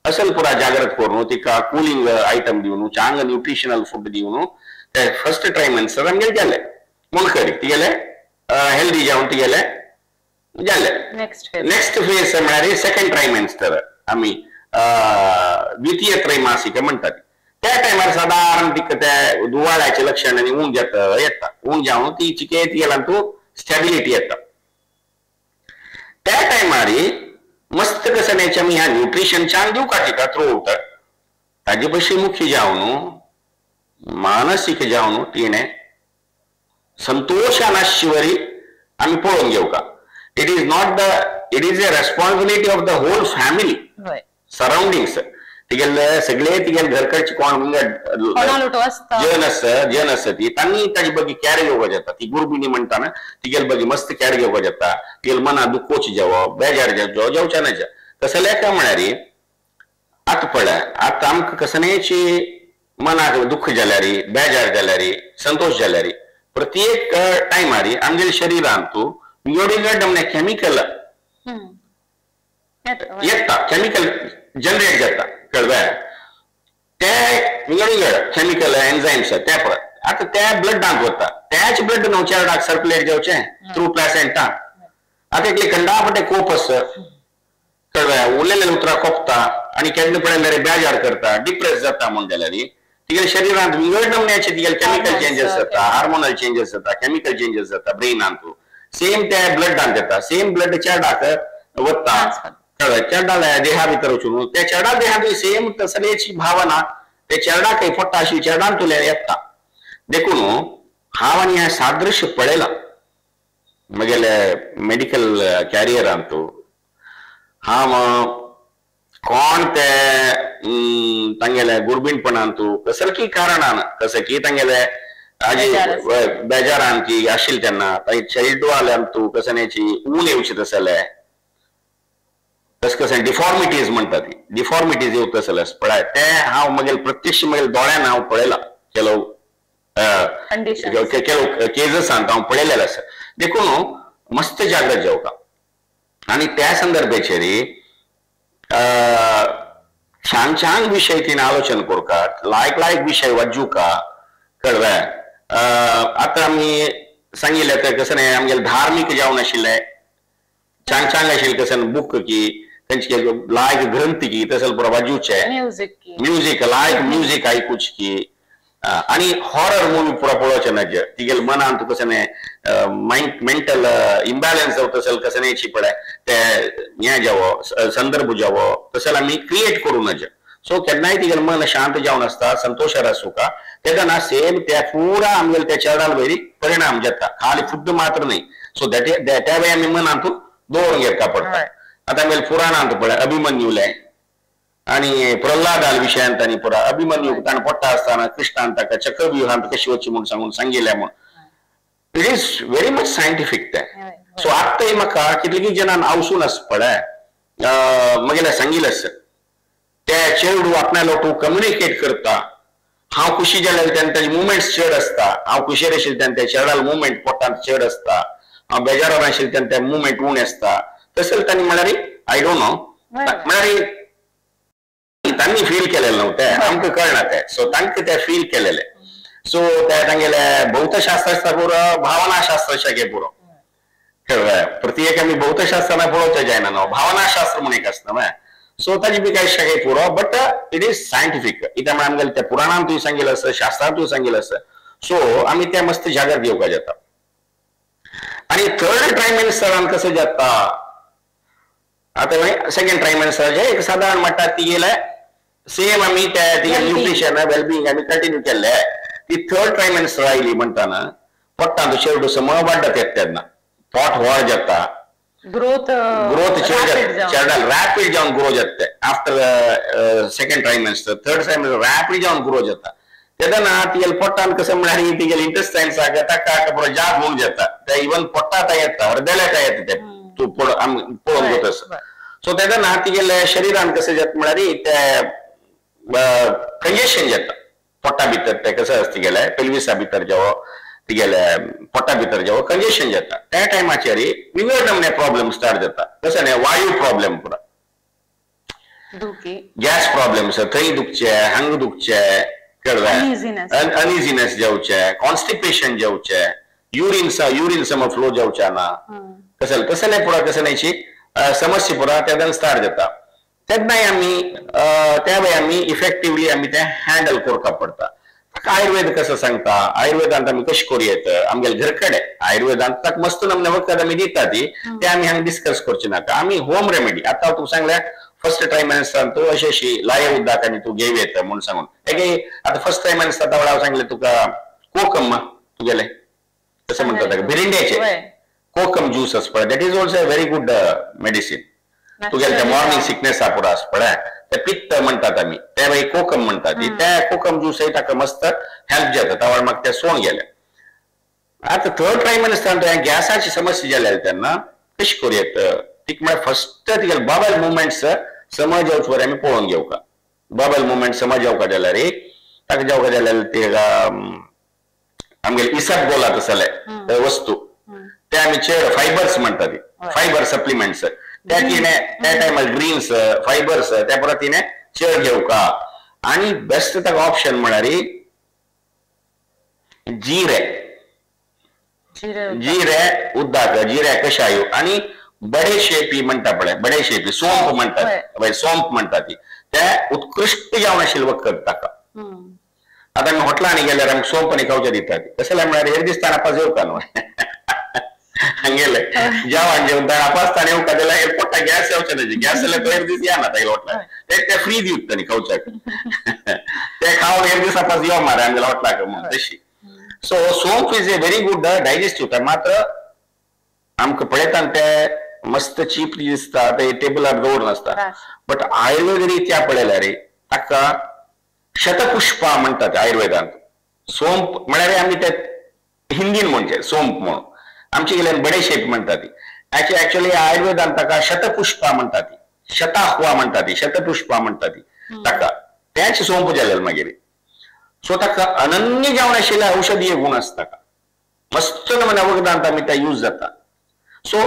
असल पुरा जागृत करून तिका कुलिंग आयटम दिवन चांग न्यूट्रिशनल फूड दिवन ते फर्स्ट ट्रायमेस्टर आमगेले जालें म्हूण खरी तिगेले हेल्दी जावन तिगेले जालें. नेक्स्ट फेज म्हळ्यार सेकंड ट्रायमेस्टर आमी द्वितीय त्रैमासिक म्हणटात. त्या टायमार सादारण तिका त्या दुवाळ्याचे लक्षण आनी ऊन जाता येता, ऊन जावन ती चिकेत गेल्यान तूं स्टेबिलिटी येता. त्या टायमार मस्त कसं न्यायचे आमी ह्या न्यूट्रिशन छान दिवका तिका थ्रू आउट ताजे पशी मुख्य जावन मानसीक जावन तिणें संतोशान आसचे आमी पळोवन घेवका. It is not the it is a responsibility of the whole family surroundings. तिगेले सगळे तिगेले घरकडचे कोण जन आसा जन आसा ती तांणी ताजी बगी कॅर घेवपाक जाता. ती गुरबिणी म्हणटा ना तिगेले बगी मस्त कॅर घेवपाक जाता. तिगेले मना दुखोवची जावप बेजार जावचो जावच्या ना तसले काय म्हळ्यार आतां पळय आतां आमकां कसलेची मनाक दुख्ख जाल्यार बेजार जाल्यार संतोष जाल्यार प्रत्येक टायमार आमगेले शरिरांत तूं विंगड विंगड नमने केमिकल येता, केमिकल जनरेट जाता कळवे ते विंगड विंगड केमिकल एन्झायम्स ते पळय आतां ते ब्लडांत वता, त्याच ब्लड न्हू चेरडाक सर्कुलेट जावचें थ्रू प्लासेंटा. आतां एकले कंडापटे कोप आसा कळवे उरलेले उतरां कोपता आनी केन्ना पळयल्यार बेजार करता डिप्रेस जाता म्हूण जाल्यार तिगेले शरिरांत विंगड नमन्याचे तिगेले केमिकल चेंजीस जाता, हार्मोनल चेंजीस जाता, केमिकल चेंजीस जाता ब्रेनांत सेम त्या ब्लडांत येता, सेम ब्लड चेरडाक वता चेरडाला देहा भितर वचून त्या चेरडा देहांत सेम तसलेची भावना ते चेरडाक पोट्टा अशी चेरडान तुल्या येता. देखून हांव आनी हें सादृश्य पळयलां म्हगेले मेडिकल कॅरियरांत. हांव कोण ते तांगेले गुरबीणपणांत कसलकी कारणान कसं की तांगेले आजी बेजारान की आशिल्ले तेन्ना तांगे चेरडुवाल्यान तूं कसं न्यायची ऊन येवची तसले तस कसं डिफॉर्मिटीज म्हणटा ती डिफॉर्मिटीज येवत तसले पळय ते हांव म्हगेले प्रत्यक्ष म्हगेले दोळ्यान हांव पळयलां ಕೆಲವು ಕೆಲವು केजसांत हांव पळयलेलें आसा. देखून मस्त जागृत जावका आनी त्या संदर्भाचेर छान छान विशय तिने आलोचन करका, लायक लायक विशय वाजूका कळवे. आतां आमी सांगिल्लें तें कसं न्हय आमगेलें धार्मीक जावन आशिल्लें छान छान आशिल्लें कसं बूक की तेंचे लायक ग्रंथ की तसले पुरो वाजूचे म्युजीक लायक म्युजीक आयकुची की आनी हॉरर मुवी पुरो पळोवचें ना तिगेले मनांत कसं न्हय मेंटल इम्बॅलन्स जावं तसले कसं न्हय पळय ते हें जावो संदर्भ जावो तसले आमी क्रिएट करूं नज. सो केन्नाय तिगेलें मन शांत जावन आसता संतोशार आसूका तेन्ना सेम त्या पुरा आमगेले त्या चेरडाल वयर परिणाम जाता, खाली फूड मात्र न्हय. सो that त्या वेळी आमी मनांत दवरून घेवका पडटा. आतां आमगेले पुराणांत पळय अभिमन्यूले आनी प्रल्हादाल विशयांत आनी पुरा अभिमन्यू ताणें पोट्टा आसतना कृष्णान ताका चक्रव्यूहांत कशी वचची म्हूण सांगून सांगिल्लें म्हूण. It is very much scientific तें. सो आतांय म्हाका कितलीं जाणांक आवसून आसा पळय म्हगेलें सांगिल्लें आसा ते चेडू आपणालो तूं कम्युनिकेट करता. हांव खुशी जाल्यार तेन्ना ताजे मुवमेंट्स चड आसता, हांव खुशेर आशिल्लें तेन्ना त्या चेडाल मुवमेंट पोटांत चड आसता. बेजारान आशिल्ले तेन्ना ते मुवमेंट उणें आसता तशें तांणी म्हळ्यार I don't know म्हळ्यार तांणी फील केलेलें न्हू तें आमकां कळना तें सो तांकां तें फील केलेलें सो ते तांगेले भौतशास्त्र आसता पुरो भावनाशास्त्र अशें पुरो कळ्ळें प्रत्येक आमी भौतशास्त्रान पळोवचें जायना न्हू भावनाशास्त्र म्हूण एक आसता न्हय सो ताजी बी काय शके पुरो बट it is scientific कित्याक म्हळ्यार आमगेले त्या पुराणांतूय सांगिल्लें आसा शास्त्रांतूय सांगिल्लें आसा सो आमी ते मस्त जाग्यार घेवपाक जाता. आनी थर्ड ट्रायमेस्टरान कसं जाता आतां सेकंड ट्रायमेस्टराचें एक सादारण म्हणटा तिगेलें सेम आमी त्या तिगे न्यूट्रिशन वेलबिंग आमी कंटिन्यू केल्लें ती थर्ड ट्रायमेस्टर आयली म्हणटाना पोटांत चेडू सम वाडत येता तेन्ना पोट व्हड जाता
ग्रोथ
ग्रोथ चेडा रॅपीड जावन ग्रो जाता after second trimester third trimester rapid जावन ग्रो जाता तेन्ना तिगेले पोटान कसं म्हळ्यार तिगेले इंटेस्टायन्साक ताका पुरो जाग होवन जाता ते इवन पोटांत येता हृदयाक येता ते तूं पळोवन घेता सो तेन्ना तिगेले शरिरान कसं जाता म्हळ्यार ते कंजेशन जाता पोटा भितर ते कसं आसता तिगेले पेल्विसा भितर जावं तिगेले पोटा भितर जावं कंजेशन जाता त्या टायमाचेर विविध नमूने प्रॉब्लेम स्टार्ट जाता कसं न्ही वायू प्रॉब्लेम पुरा गॅस प्रॉब्लेम थंय दुखचे हांगा दुखचे अनइझिनेस जावचे कॉन्स्टिपेशन जावचे युरिन युरिन सम फ्लो जावचे ना कसं तसलें पुरा कसं न्हयची समस्या पुरा तेन्ना स्टार्ट जाता तेन्नाय आमी त्या वेळी आमी इफेक्टिवली आमी तें हँडल करपाक पडटा. आयुर्वेद कसं सांगता आयुर्वेदांत आमी कशें करूं येता आमगेले घर कडेन आयुर्वेदांत ताका मस्त नमूने वखद आमी दिता ती ते आमी हांगा डिस्कस करचे नाका आमी होम रेमेडी आतां तुका सांगलें फर्स्ट ट्रायमेस्टरान तूं अशें अशी लाय उदक आनी तूं घेव येता म्हूण सांगून एक आतां फर्स्ट ट्रायमेस्टर आतां हांव सांगलें तुका कोकम तुगेलें कसं म्हणटा ताका भिरिंड्याचें कोकम ज्यूस आसा पळय that is also a very good medicine तुगेलें तें मॉर्निंग सिकनेस आसा पुरो आसा पळय ते पित्त म्हणटात आमी ते मागीर कोकम म्हणटात त्या कोकम ज्यूसय ताका मस्त हेल्प जाता त्या म्हाका तें सोण गेलें. आतां थर्ड ट्रायमेस्टरान तुवें गॅसाची समस्या जाल्या तेन्ना कशें करूं येता तिका म्हळ्यार फर्स्ट तिगेले बबल मुवमेंट्स समज जावचे बरें आमी पळोवन घेवका बबल मुवमेंट समज जावका जाल्यार ताका जावका जाल्यार ते आमगेले इसब गोला तसले वस्तू ते आमी चड फायबर्स म्हणटा ती फायबर सप्लिमेंट्स त्या तिणें त्या टायमार ग्रीन्स फायबर्स त्या परत तिणें चड घेवका आनी बेस्ट ताका ऑप्शन म्हळ्यार जिरे जिरे उदक जिरे कशायो आनी बडेशेपी म्हणटा पळय बडेशेपी सोंप म्हणटात सोंप म्हणटा ती ते उत्कृश्ट जावन आशिल्लें वखद ताका. आतां आमी हॉटेलांनी गेल्यार आमकां सोंप आनी खावचें दितात तशें म्हळ्यार हेर दिसता आपा जेवता न्हू हांगेले जेवण जेवन आपासताना येवका जाल्यार पोटा गॅस येवचें ना गॅस जाल्यार तो हेर दीस येना तागेल्या हॉटेलाक ते फ्री दिवता न्ही खावच्याक ते खावन हेर दीस आपास यो मारे आमगेल्या हॉटेलाक म्हूण तशी. सो सोंप is a very good digestive मात्र आमकां पळयता ते मस्त चीप दिसता ते टेबलार दवरून आसता बट आयुर्वेद रित्या पळयल्यार ताका शतपुष्पा म्हणटात आयुर्वेदांत सोंप म्हळ्यार आमी ते हिंदीन म्हणचे सोंप म्हणून आमचे गेल्यान बडेशेप म्हणटा ती ऍक्च्युअली आयुर्वेदान ताका शतपुष्पा म्हणटा ती शताहवा म्हणटा ती शतपुष्पा म्हणटा ती ताका तेच सोंप जालें मागीर सो ताका अनन्य जावन आशिल्ले औषधीय गुण आसता ताका मस्त नमूने वखदांत आमी ते यूज जाता. सो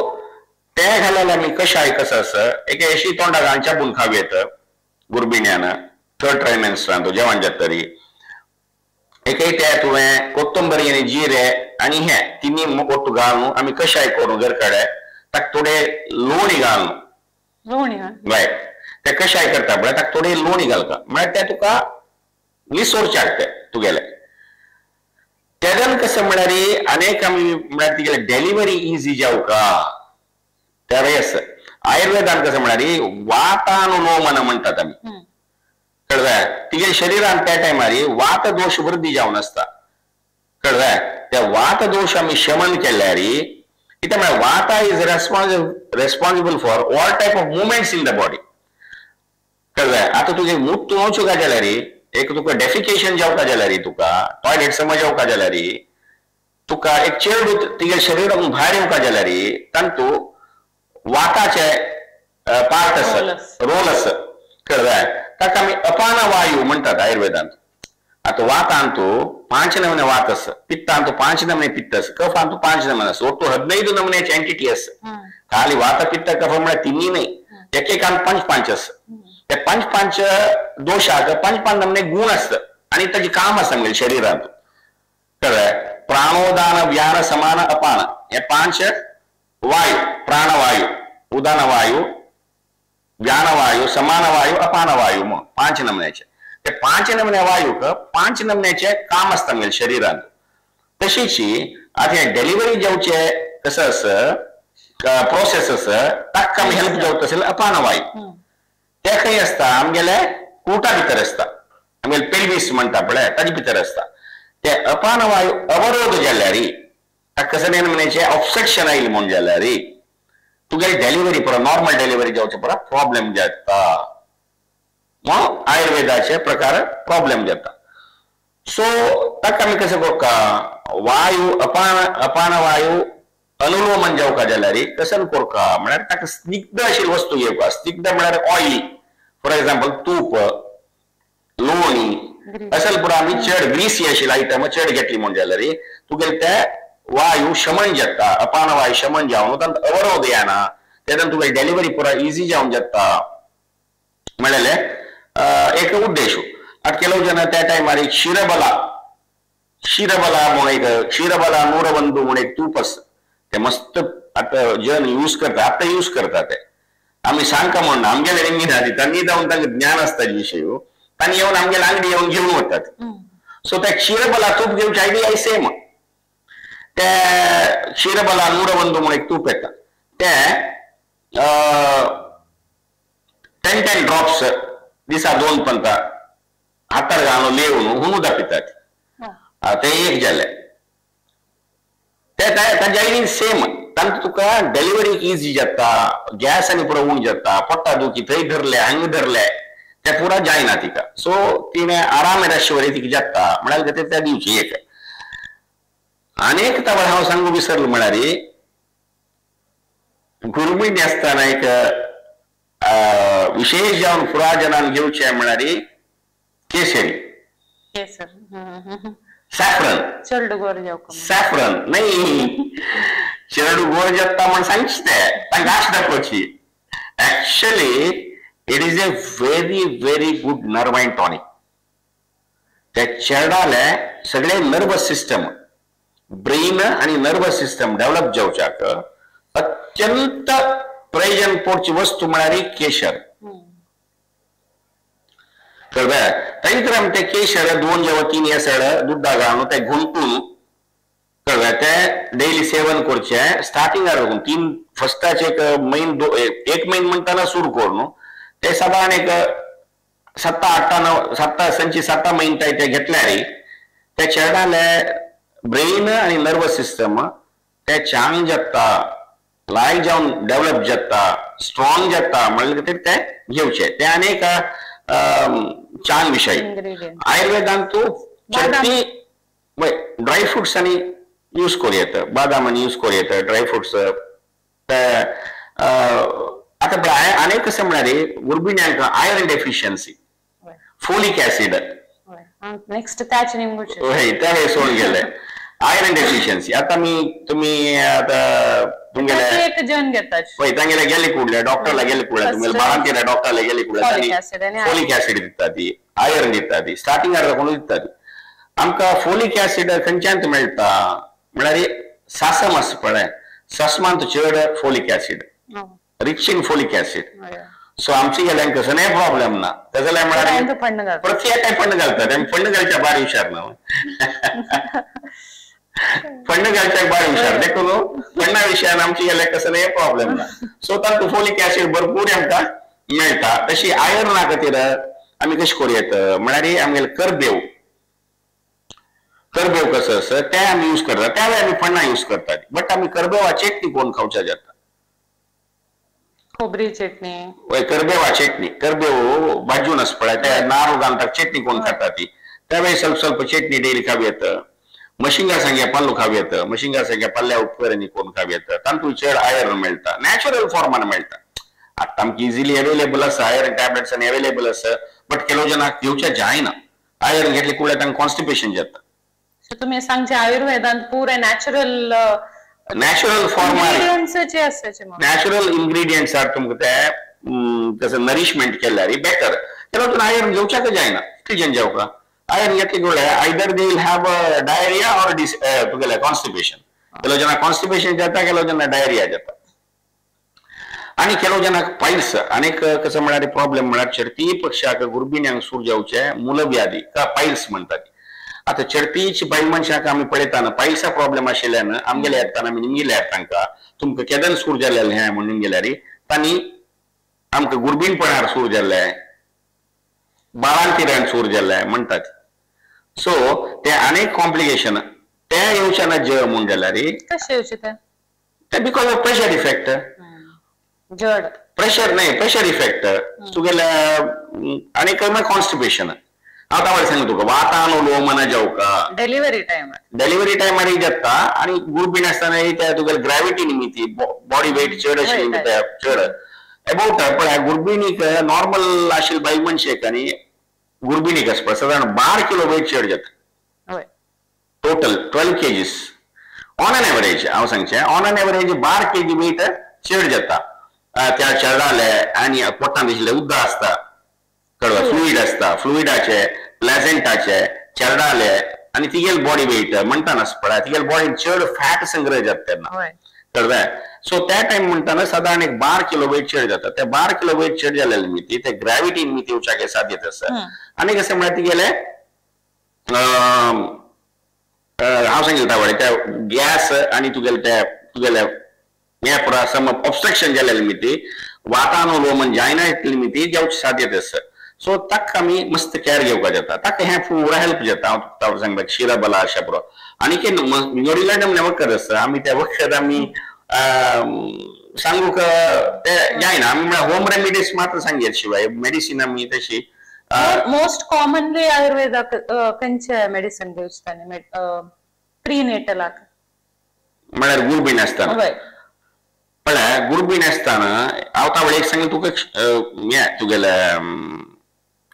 ते घाल्यार आमी कशाय कसं आसा एक अशी तोंडाक घालून चाबून खावं येता गुरबिण्यान थर्ड ट्रायमेस्टरान तूं जेवण जाता तरी एकय ते तुवें कोथंबरी आनी जिरे आनी हे तिन्ही ಒಟ್ಟು घालून आमी कशाय करून घर कडेन ताका थोडे लोणी घालून
लोणी
रायट ते कशाय करता म्हळ्यार ताका थोडे लोणी घालता म्हळ्यार ते तुका निसोरच्याक ते तुगेले तेदन कसं म्हळ्यार अनेक आमी म्हळ्यार तिगेले डेलिव्हरी इजी जावका त्या आयुर्वेदान कसं म्हळ्यार वातानुलोमन म्हणटात आमी कळ्ळें तिगे शरीरान त्या टायमार वात दोश वृद्धी जावन आसता कळ्ळें त्या वात दोश आमी शमन केल्यार कितें म्हळ्यार vata is responsible for all type of movements in the body कळ्ळें. आतां तुगे मूत वचूंक जाल्यार एक तुका डेफिकेशन जावका जाल्यार तुका टॉयलेट समज जावका जाल्यार तुका एक चेडू तिगे शरीरान भायर येवका जाल्यार तांतू वाताचे पार्ट आसा रोल आसा कळ्ळें. ताका आमी अपान वायू म्हणटात आयुर्वेदांत. आतां वातांत 5 ನಮೂನೆ ವಾತ ಆಸ, ಪಿತ್ತ ಅಂತೂ 5 ನಮೂನೆ ಪಿತ್ತ ಆಸ, ಕಫ ಅಂತೂ 5 ನಮೂನೆ ಆಸ, ಒಟ್ಟು 15 ನಮೂನೆची एंटिटी आसा. खाली वात पित्त कफ म्हळ्यार तिन्ही न्हय, एकेकान 5 5 आसा. ते 5 5 दोशाक 5 5 नमूने गुण आसता आनी ताजें काम आसा आमगेल्या शरिरांत. कळ्ळें? प्राणोदान व्यान समान अपान हे 5 वायू, प्राणवायू, उदानवायू, व्यानवायू, समानवायू, अपानवायू, मग 5 नमुन्याचे. ते 5 नमुने वायूक 5 नमुन्याचे काम आसता आमगेल्या शरिरांत. तशीच आतां हे डिलिव्हरी जावचे कसं आसा प्रोसेस आसा ताका आमी हेल्प जावता आसल्यार अपानवायू ते खंय आसता आमगेले कुटा भितर आसता, आमगेले पेल्वीस म्हणटा पळय ताजे भितर आसता. ते अपानवायू अवरोध जाल्यार ताका कसं नमुन्याचे ऑब्स्ट्रक्शन आयलें म्हूण जाल्यार तुगेली डिलिव्हरी पुरो नॉर्मल डिलिव्हरी जावचे पुरो प्रॉब्लेम जाता. म्हणून आयुर्वेदाचे प्रकार प्रॉब्लेम जाता. सो ताका आमी कशें करता, वायू अपान अपानवायू अनुलोमन जावका जाल्यार कशें करता म्हळ्यार ताका स्निग्ध अशी वस्तू घेवका. स्निग्ध म्हळ्यार ऑयली, फॉर एक्झाम्पल तूप, लोणी असेल पुरो आमी चड ग्रीसी आशिल्ले आयटम चड घेतली म्हूण जाल्यार तुगेले ते वायू शमन जाता, अपानवायू शमन जावन तांकां अवरोध येना, तेन्ना तुगेली डिलिव्हरी पुरा इजी जावन जाता म्हणलेले एक उद्देश. आतां ಕೆಲವು जन त्या टायमार एक क्षीरबला, क्षीरबला म्हूण एक क्षीरबला नूरबंधू म्हूण एक तूप आसा, ते मस्त आतां जन यूज करता, आतां यूज करता. ते आमी सांगका म्हूण आमगेले रिंगी ना, तांणी जावन तांकां ज्ञान आसता विशय, तांणी येवन आमगेले आंगडी येवन घेवन वतात. सो त्या क्षीरबला तूप घेवची आयडिया सेम. ते क्षीरबला नूरबंधू म्हूण एक तूप येता, ते 10 10 ड्रॉप्स दिसा 2 पंता हातार घालून लेवन हुनू दाखयतात. ते एक जालें. ते ताजे आयडीन सेम, तांकां तुका डिलिव्हरी इजी जाता, गॅस आनी पुरो उण जाता, पोटा दुखी थंय धरले हांगा धरले ते पुरा जायना तिका. सो तिणें आराम येता तिका जाता म्हळ्यार खातीर त्या दिवची एक. आनी एक तवळ हांव सांगू विसरलो म्हळ्यार गुरमीण आसतना एक विशेष जावन पुरा जनान घेवचें म्हळ्यार केसरी,
केसर,
सॅफ्रन,
चेडू गोर जावका,
सॅफ्रन नाही चेडू गोर जाता म्हण सांगचे ते तांकां आश दाखोवची. Actually it is a very very good nervine tonic. त्या चेडाले सगळे नर्वस सिस्टम, ब्रेन आणि नर्वस सिस्टम डेव्हलप जावच्याक अत्यंत प्रयोजन पडची वस्तू म्हळ्यार केशर. कळ्ळें? ताजे आमी ते केशर 2 जेव्हा 3 येसळ दुद्दा घालून ते घुंटून कळ्ळें ते डेली सेवन करचें. स्टार्टिंगार 3 फर्स्टाचे एक म्हयन 1 म्हयन म्हणटाना सुरू करून ते सादारण एक 7 8 9 7 संची 7 म्हयने ते घेतल्यार त्या चेडाले ब्रेन आणि नर्वस सिस्टम ते चांग जाता, लायक जावन डेव्हलप जाता, स्ट्रॉंग जाता म्हणले खातीर ते घेवचे. ते आनी एक चांग विशय. आयुर्वेदान तूं चटणी ड्राय फ्रुट्स आनी यूज करूं येता, बादाम आनी यूज करूं येता, ड्राय फ्रुट्स. ते आतां पळय आनी कशें म्हळ्यार गुर्बिण्यांक iron deficiency, folic acid,
next त्याच
हय ते सोडून गेले आयरन डेफिशियन्सी. आतां आमी तुमी आतां तुमगेले
एक जन घेतात
पळय तांगेले गेले कुडले डॉक्टरला गेले कुडले तुमगेले बाळांतीरा डॉक्टरला गेले कुडले फोलिक ऍसिड दिता ती, आयरन दिता ती, स्टार्टिंगार कोण दिता ती. आमकां फोलिक ऍसिड खंयच्यान मेळटा म्हळ्यार सासम आसा पळय, सासमांत चड folic acid, rich in folic acid. So आमची गेल्यांक कसलेय प्रॉब्लेम ना. तसले म्हळ्यार प्रत्येक फंड घालतात, आमी फंड घालच्या बार हुशार ना, फंड घालच्याक बार हुशार देखून फंडा विशयान आमची गेल्याक कसलेय प्रॉब्लेम ना. सो तातूंत फोलिक ऍसिड भरपूर आमकां मेळटा. तशी आयर्ना खातीर आमी कशें करूं येता म्हळ्यार आमगेले करबेव, करबेव कसो आसा ते आमी यूज करतात, त्या वेळार आमी फण्णां यूज करतात. बट आमी करबेवा चटणी कोण खावच्या जाता,
खोबरी चटणी,
वय करबेवा चटणी, करबेव भाजून आसा पळय ते नारळ घालतात चटणी कोण खाता ती, त्या वेळी ಸ್ವಲ್ಪ ಸ್ವಲ್ಪ चटणी डेली खावी येता. मशिंगा सांग्या पाल्लो खावी येता, मशिंगा सांग्या पाल्ल्या उपकरणी कोण खावी येता, तातूंत चड आयर्न मेळटा, नॅचरल फॉर्मान मेळटा. आतां आमकां इजिली अवेलेबल आसा, आयर्न टॅबलेट्स आनी अवेलेबल आसा, बट ಕೆಲವು जनाक घेवच्या जायना. आयर्न घेतले कुळ्या तांकां कॉन्स्टिपेशन जाता.
तुम्ही सांगचे आयुर्वेदान पुरे नॅचरल
नॅचरल फॉर्म
इन्ग्रेडियंट्स जे आसाचे
नॅचरल इन्ग्रेडियंट्स are तुमकां ते तसं नरिशमेंट केल्यार बेटर. तेला आयर्न घेवच्याक जायना, कितें जेवका आयर्न घेतले गोळे either they will have diarrhoea or तुगेले कॉन्स्टिपेशन. ಕೆಲವು ಜನ कॉन्स्टिपेशन जाता, ಕೆಲವು ಜನ डायरिया जाता आणि ಕೆಲವು ಜನ पायल्स. अनेक कसं म्हळ्यार प्रॉब्लेम म्हळ्यार चडती पक्षाक गुर्बिण्यांक सूर जावचे मूलव्याधी का पायल्स म्हणतात. आता चडतीची बायल मनशाक आमी पळयताना पायल्सा प्रॉब्लेम आशिल्ल्यान आमगेले येताना आमी निमगेले तांकां तुमकां केदन सूर जाल्लें हें म्हणून निमगेल्यार तांणी आमकां गुर्बीणपणार सूर जाल्लें, बाळांतिरान सूर जाल्लें म्हणटात. सो ते अनेक कॉम्प्लिकेशन ते येवचे ना ज म्हूण जाल्यार
कशें येवचें ते
because of pressure effect.
जड
प्रेशर नाही, प्रेशर इफेक्ट तुगेले आनी मागीर कॉन्स्टिपेशन. हांव तावळ सांगू तुका वातानुलोमन जावका
डिलिव्हरी टायमार,
डिलिव्हरी टायमार जाता आणि गुर्बीण आसतना त्या तुगेले ग्रॅव्हिटी निमित्ती बॉडी वेट चड आशिल्ली चड अबाउट. पण ह्या गुर्बिणीक नॉर्मल आशिल्ली बायल मनशेक आनी गुर्बिणीक आसपा सादारण 12 किलो वेट चड जाता. Total 12 kgs on an average. हांव सांगचें on an average 12 kg weight चड जाता. त्या चेडाले आनी पोटांत दिशिल्लें उदक आसता, कळ्ळें, फ्लुइड आसता, फ्लुइडाचे प्लेझेंटाचे चेडाले आनी तिगेल बॉडी वेट म्हणटाना पळय तिगेल बॉडीन चड फॅट संग्रह जाता तेन्ना, कळ्ळें. सो त्या टायम म्हणटाना सादारण एक 12 किलो वेट चड जाता. ते 12 किलो वेट चड जाल्ले निमित्ती ते ग्रॅव्हिटी निमित्ती येवच्याक साध्यता आसा. आनी कशें म्हळ्यार तिगेले हांव सांगितलं तावडे त्या गॅस आनी तुगेले त्या तुगेले हें पुरा सम ऑब्स्ट्रक्शन जाल्ले निमित्ती वातानुलोमन जायना इतले निमित्ती जावची साध्यता आसा. सो ताका आमी मस्त कॅर घेवपाक जाता, ताका हें पुरा हेल्प जाता. हांव तुका तावडे सांगता क्षीरबला अशें पुरो. आनी निवडिल्ल्या वखद आसता आमी त्या वखद आमी सांगूंक ते जायना. आमी म्हळ्यार होम रेमिडीज मात्र सांगया शिवाय मेडिसीन आमी तशी
मोस्ट कॉमनली आयुर्वेदाक खंयचे मेडिसिन घेवचे प्रीनेटलाक
म्हळ्यार गुर्बीण आसतना? पळय गुर्बीण आसतना हांव तावडे एक सांगलें तुका हें तुगेलें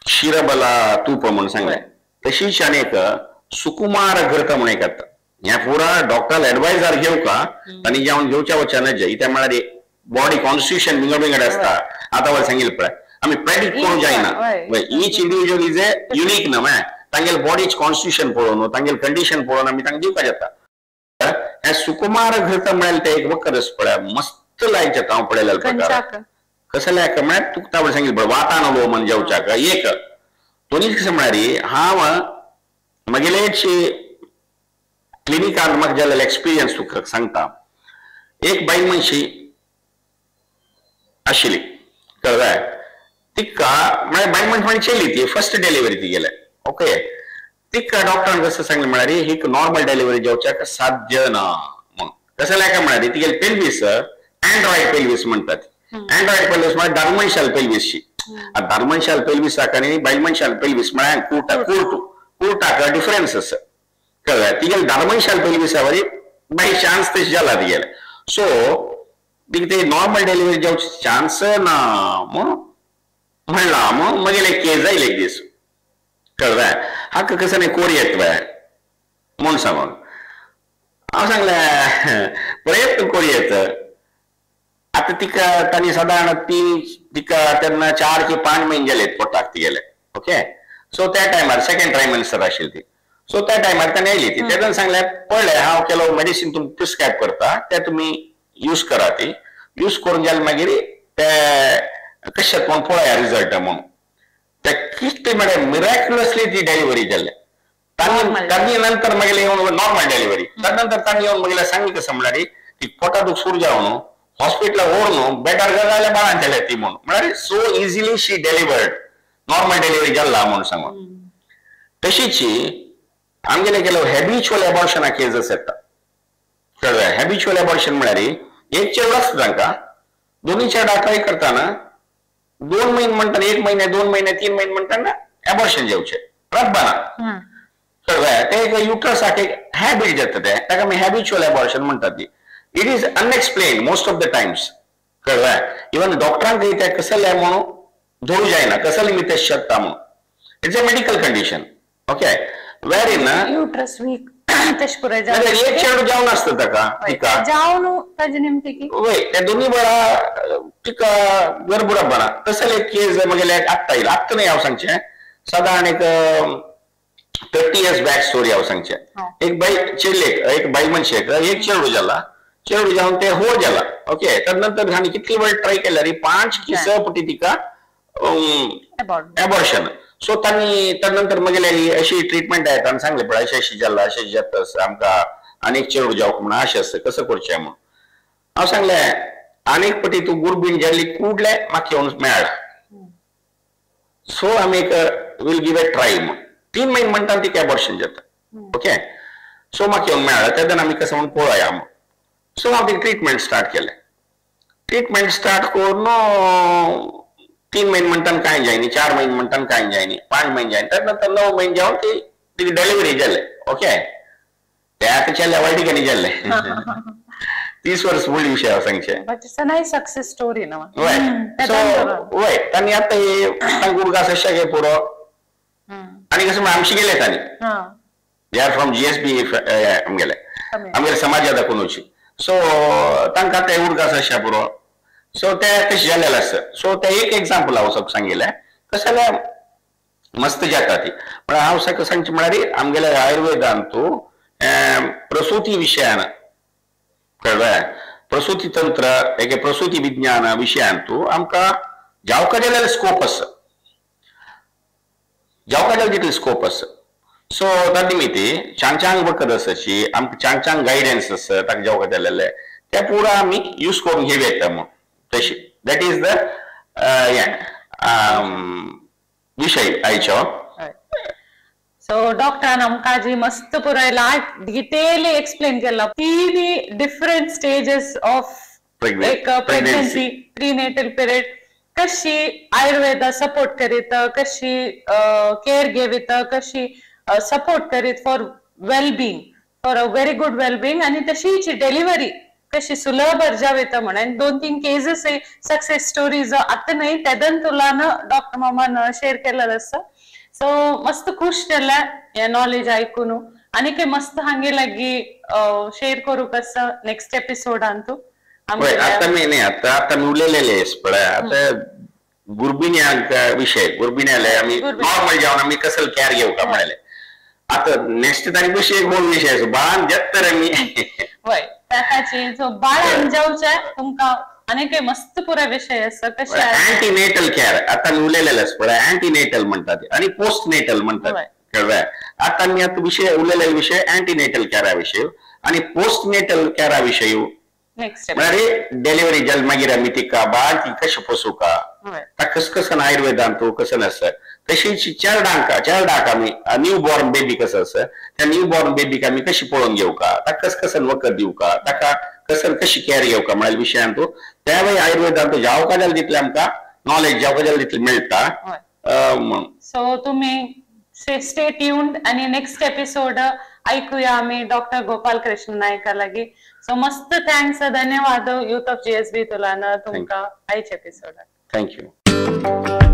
क्षीरबला तूप म्हणून सांगलें. तशीच आनी एक सुकुमार घृत म्हणून एक येता. हें पुरा डॉक्टर एडवायजर घेवका तांणी जेवण घेवच्या वचना जाय. त्या म्हळ्यार बॉडी कॉन्स्टिट्यूशन विंगड विंगड आसता. आतां वयर सांगिल्लें पळय आमी प्रेडिक्ट करूंक जायना. Each individual is a unique ना, तांगेले बॉडीच कॉन्स्टिट्यूशन पळोवन तांगेले कंडिशन पळोवन आमी तांकां दिवपाक जाता. हें सुकुमार घृत म्हळ्यार तें एक वखद आसा पळय मस्त लायक जाता. हांव पळयलें प्रकार कसं लायक म्हळ्यार तुका तावळ सांगिल्लें पळय वातानुलोमन जावच्याक एक दोनी कशें म्हळ्यार हांव म्हगेलेच क्लिनिकान म्हाका जाल्लेलो एक्सपिरियन्स तुका सांगता. एक बायल मनशी आशिल्ली, कळ्ळें, तिका म्हळ्यार बायल मनशी म्हळ्यार चेली ती फर्स्ट डिलिव्हरी ती गेले. ओके, तिका डॉक्टरान कसं सांगलें म्हळ्यार ही नॉर्मल डिलिव्हरी जावच्याक साध्य ना. मग कसं लायक म्हळ्यार तिगेली पेल्वीस अँड्रॉयड पेल्वीस म्हणटात. अँड्रॉयड पेल्वीस म्हळ्यार दारमनशाल पेल्वीसची. दारमनशाल पेल्वीसाक आनी बायल मनशाल पेल्वीस म्हळ्यार कुर्टाक डिफरन्स आसा, कळ्ळें. तिगेले दारमनशाल पेल्वीसा वरी बाय चान्स तशें जाला तिगेले. सो तिका ते नॉर्मल डिलिव्हरी जावचे चान्स ना म्हूण म्हणला. मग म्हगेले केस जायल एक दीस, कळ्ळें. हाका कसं नाही कोर येत म्हूण सांगून हांव सांगलें प्रयत्न कोर येत. आतां तिका तांणी सादारण ती तिका तेन्ना 4 की 5 म्हयने जाले पोटाक तिगेले. ओके, सो त्या टायमार सेकंड ट्रायमेस्टर आशिल्ली ती. सो त्या टायमार ताणें आयली ती तेन्ना सांगलें पळय हांव केलो मेडिसीन तुमकां प्रिस्क्रायब करता ते तुमी यूज करा. ती यूज करून जाल्यार मागीर ते कशें म्हूण पळया रिजल्ट म्हणून. ते कितें म्हळ्यार मिराक्युलसली ती डिलिव्हरी जाल्ले. तांणी नंतर मागीर येवन नॉर्मल डिलिव्हरी नंतर तांणी येवन मागीर सांगलें कसं म्हळ्यार ती पोटा दुख सुरू जावन हॉस्पिटला व्हरून बेटर जाल्यार बाळान जाल्या ती म्हणून. म्हळ्यार so easily she delivered normal delivery जाल्ला म्हणून सांगून. तशीच आमगेले केलो हॅबिच्युअल एबॉर्शना केजस येता, कळ्ळें. हॅबिच्युअल एबॉर्शन म्हळ्यार एक चेडूं आसता तांकां, दोनी चेडा ट्राय करतना 2 महिने म्हणटाना 1 महिने 2 महिने 3 महिने म्हणटाना एबॉर्शन जावचें रब्बाना, कळ्ळें. ते एक युट्रसाक एक हॅबीट जाता ते ताका आमी हॅबिच्युअल एबॉर्शन म्हणटात ती. It is unexplained most of the times, कळ्ळें. इवन डॉक्टरांक ते कसलें म्हणून धरू जायना कसलें मी ते शकता म्हणून. It's a medical condition, okay, where in
uterus weak. तशें पुराय
एक चेडू जावन आसता ताका तिका
जावन ताजे निमती की
वय त्या दोन्ही वेळा तिका गर्भ बना. तसले एक केस म्हगेले आत्ता येयला, आत्तां न्ही हांव सांगचें, सादारण एक 30 years back story हांव सांगचें. एक बायल चेडलेक, एक बायल मनशेक एक चेडू जाला, चेडू जावन ते हो जाला ओके. तर नंतर तांणी कितली वेळ ट्राय केल्यार 5 की 6 पटी तिका एबॉर्शन. सो तांणी तर नंतर मगेले अशी ट्रिटमेंट आहे तांणी सांगले पळय अशें अशें जाला अशें जाता आमकां आनीक चेडू जावंक म्हणून अशें आसता कसं करचें म्हणून. हांव सांगलें आनीक पटी तूं गुरबीण जाल्ली कुडले म्हाका येवन मेळ, सो आमी एक will give a try म्हणून. 3 म्हयने म्हणटा तिका एबॉर्शन जाता ओके. सो म्हाका येवन मेळ्ळा तेन्ना आमी कसं म्हणून पळोवया म्हणून. सो हांव तिका ट्रिटमेंट स्टार्ट केलें. ट्रिटमेंट स्टार्ट करून 3 म्हयने म्हणटान कांय जायनी, 4 म्हयने म्हणटान कांय जायनी, 5 म्हयने जायनी, तर नंतर 9 म्हयने जावन ती तिची डिलिव्हरी जाले ओके. ते आतां चेल्ले वायटी काणी जाल्ले 30 वर्स व्हडली विशय हांव सांगचें.
But it's a nice success story न्हू.
वय सो वय तांणी आतां तांकां उडगास अशें पुरो आनी कसं आमशी गेले तांणी, they are from GSB आमगेले आमगेले समाजा दाखोवन. सो तांकां ते उडगास अशें पुरो. सो ते तशें जाल्लें आसता. सो ते एक एग्जाम्पल हांव सग सांगिल्लें तशें जाल्यार मस्त जाता ती. पण हांव सगळें सांगचें म्हळ्यार आमगेल्या आयुर्वेदान तूं प्रसूती विशयान कळ्ळें, प्रसूती तंत्र एक प्रसूती विज्ञान विशयान तूं आमकां जावका जाल्यार स्कोप आसा, जावका जाल्यार तितली स्कोप आसा. सो त्या निमित्ती चांग वखद आसाची आमकां चांग गायडन्स आसा ताका जावका जाल्लें ते पुरा आमी यूज करून घेवं येता म्हणून तशी that is the विशय आयचो.
सो डॉक्टरान आमकां जी मस्त पुराय डिटेली एक्सप्लेन केला 3 डिफरंट स्टेजेस ऑफ एक प्रेग्नन्सी, प्रीनेटल पिरियड कशी आयुर्वेदा सपोर्ट करीत, कशी केअर घेवीत, कशी सपोर्ट करीत for wellbeing, for a very good wellbeing, आनी तशीच डिलिव्हरी कशी सुलभ जावेत म्हणून 2-3 केसेस सक्सेस स्टोरीज आतां न्हय तेदन तुलान डॉक्टर मामान शेअर केलें आसा. सो मस्त खुश जालें हें नॉलेज आयकून आनी काय मस्त हांगे लागीं शेअर करूंक आसा नेक्स्ट एपिसोडान तूं.
आतां मी न्ही आतां आतां मी उलयलेले पळय आतां गुरबिण्यांक विशय, गुरबिण्याले आमी नॉर्मल जावन आमी कसल केअर घेवका म्हणलें. आतां नेक्स्ट ताणी विशय एक होल विशय आसा बाळान जाता तर आमी
वय ताची सो बाळान जावचें तुमकां आनी मस्त पुराय विशय आसा कशें
अँटीनेटल केअर आतां आमी उलयलेले आसा पळय अँटीनेटल म्हणटात आनी पोस्टनेटल म्हणटात कळ्ळें. आतां आमी आतां विशय उलयलेले विशय अँटीनेटल केअरा विशय आनी पोस्टनेटल केअरा विशय म्हळ्यार डिलिव्हरी जाल मागीर आमी तिका बाळ ती कशें पोसूका ताका कस कसन आयुर्वेदान तूं कसं आसा तशीच चेरडांक आमी न्यू बॉर्न बेबी कसं आसा त्या न्यू बॉर्न बेबीक आमी कशी पळोवन घेवका, ताका कस कसन वखद दिवका, ताका कसन कशी केअर घेवका म्हळ्यार विशयान तूं त्या वेळी आयुर्वेदान तूं जावका जाल्यार तितलें आमकां नॉलेज जावका जाल्यार तितलें मेळटा.
सो तुमी स्टे ट्यून्ड आणि नेक्स्ट एपिसोड ऐकूया आमी डॉक्टर गोपाल कृष्ण नायका लागी. सो मस्त thanks, धन्यवाद यूथ ऑफ GSB तुलान तुमकां आयच्या एपिसोडाक.
Thank you.